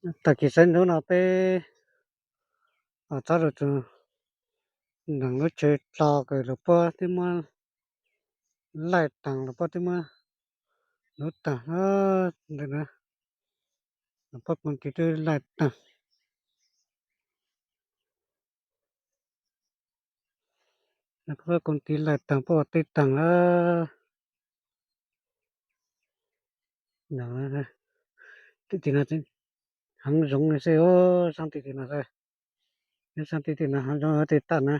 Tag kis sawv ntxov no peb txhob lug txug neeg lub tsev dlo kws lug puab twb muab laij taag, lug puab twb muab lub taag ntawm na, lug puab koom tij twb laij taag. Puab koom tij laij taag, puab ua teb taag lawm. Tim no haav zoov xwb, saab tim tim no, saab tim tim no haav zoov tej tam na,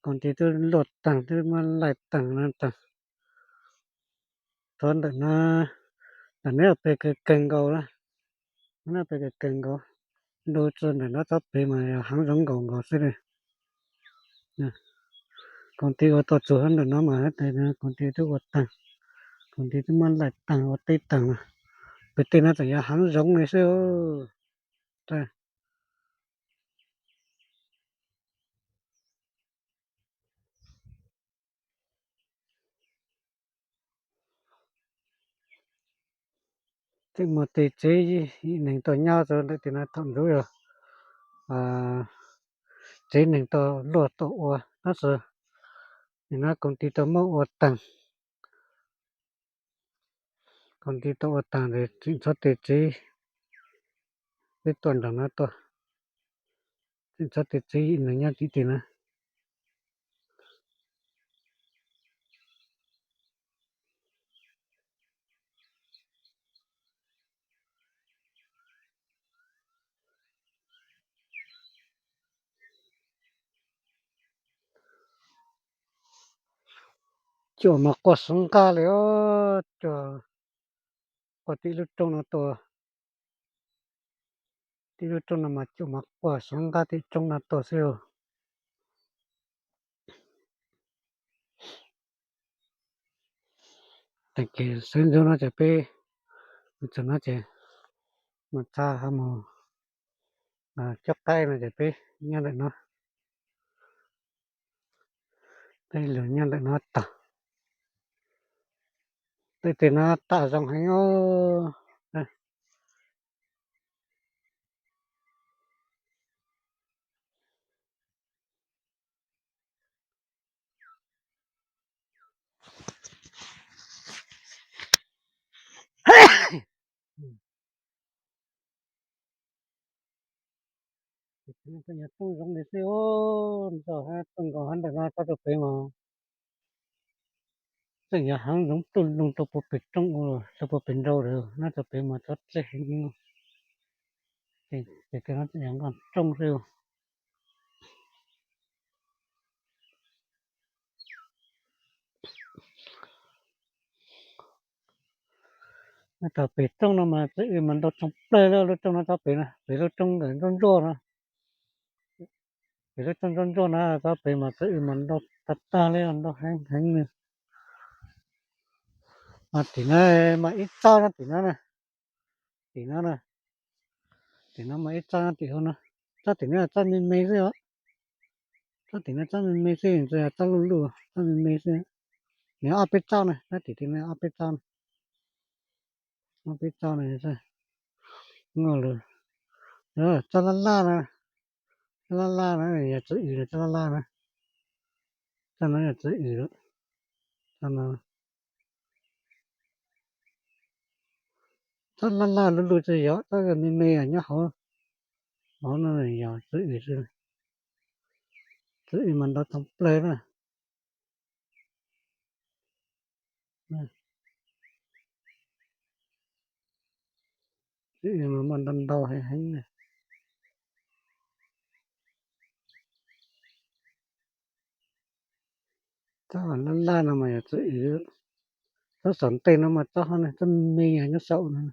koom tij twb luaj taag twb muab laij taag na taag. Txog ntawm no, ntawm neb pem kawg kawg nkaus na, neb pem kawg kawg nkaus, lug txug ntawm no txog pem mas yog haav zoov nkaus nkaus xwb li. Koom tij ua tau txug ntawm no mas koom tij twb ua taag, koom tij twb muab laij taag ua teb taag na. Pem tej no tseem yog haav zoov li xwb. Tej muag tej tsev neeg tuaj nyob rua ntawm tim no thaum ntxuv yog tsev neeg tuaj luaj tuaj ua, tab sis nim no koom tij tau muab ua taag, koom tij tau ua taag tes tseem txhob tej tsev, peb tuaj nraag no tuaj, tseem txhob tej tsev neeg nyob tim tim na. Cuam mas quaj sawv nqaj li os, cuam quaj tim lub roob no tuaj, tim lub roob no mas cuam mas quaj sawv nqaj tim roob no tuaj xwb. Tag kis sawv ntxov no ces peb txog no ces mus txhaj mus cob qaib no ces peb nyob ntawm no, peb lug nyob ntawm no tag. Tej no tam zoo heev os. Tseem yog roob zoov li xwb, nrog hab tuaj nkaus hab ntawm no txog rau pem mas tseem yog haav zoov tuaj lug rau puag pem roob, rau puag pem nrau lawm, nyob rau pem mas txhob txawj heev. Ces no tseem yog nqaj roob xwb. Nyob rau pem roob no mas txiv ws mas ntau tshaj plawg li lub roob no txog pem na, pem lub roob ntawm ntsuab ntsuab no, pem lub roob ntsuab ntsuab no txog pem mas txiv ws mas ntau tag tag li, ntau heev heev li. Mas tim no mas ib txoj nyob tim no na, tim no na, tim no mas ib txoj nyob tim hauv no, txoj tim no txoj me me xwb os, txoj tim no txoj me me xwb, txoj luj luj txoj me me xwb. Nws ob peb txoj na, txoj tim tim no ob peb txoj na, ob peb txoj na, txoj laj laj na, txoj laj laj na yog txiv ws, txoj laj laj na, txoj no yog txiv ws, txoj no txoj laj laj luj luj tsis yog, txoj me me nyob hauv, hauv no yog txiv ws, txiv ws mas ntau tshaj plawg na. Txiv ws mas muaj ntau ntau heev heev na. Txoj laj laj no mas yog txiv ws, txoj saum ntej no mas txoj hauv na, txoj me me nyob saum no.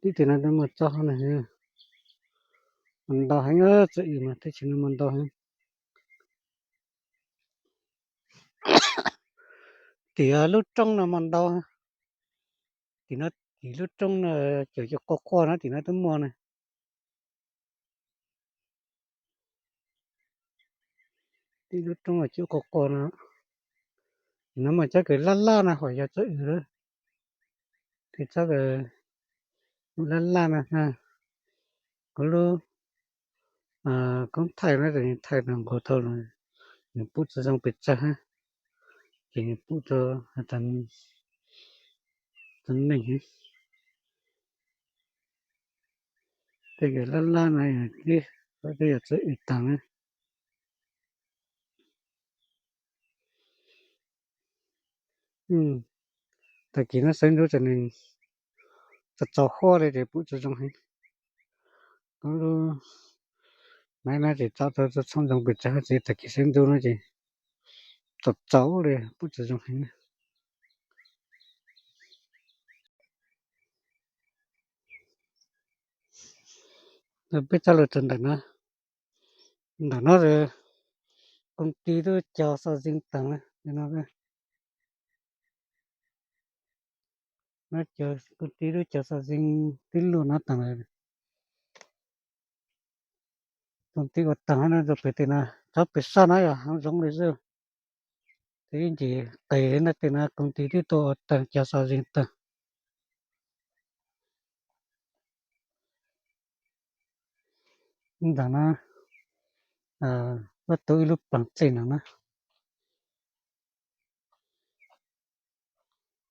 Tim tim no muaj txoj hauv na, mas ntau heev, txiv ws mas teb chaws no mas ntau heev. Tim lub roob no mas ntau, tim no, tim lub roob no cov cov quaj quaj no tim no twb muaj na. Tim lub roob cov quaj quaj no, No mas tsob kws laj laj no hos yog tsob wb lawm. Ces tsob kws laj laj no, kuv lub koob thaij no ces nws thaij no nkaus dhau lawm, nws pub tsis zoo pes tsawg hab, ces nws pub rau tau neeg. Tej kws laj laj no twb yog tsob wb taag na. Tag kis no sawv ntxov ces nws txaus txaus huab li ces pub tsis zoo heev. Kuv lub maiv no ces tso tau txhob ntxoo pes tsawg hab ces tag kis sawv ntxov no ces txaus txaus li pub tsis zoo heev na. Peb txhaj lug txug ntawm no, ntawm no koob tis tub cog xo zee taag na. Koob tis tub cog xo zee tib luaj no taag lawm. Koob tis ua taag hab no rua pem tej no, tsob pem sab no yog haav zoov li xwb. Tes ib ntsis qes no tej no koob tis twb tuaj ua taag cog xo zee taag. Ntawm no pab tub ib lub paag txij no na.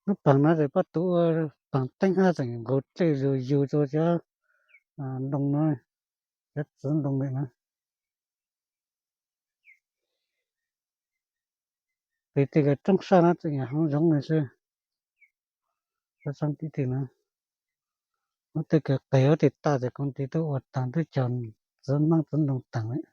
Lub paag no ces pab tub ua paag teeb hab tseem nkaus dlej zuj zus rua cov ntoo no, cov txiv ntoo lawm na. Pem tej kws roob sab no tseem yog haav zoov li xwb. Cov xeeb tib teg no, muab tej kws qes huv tej tag ces koob tis tub ua taag tub cog txiv hmab txiv ntoo taag lawm.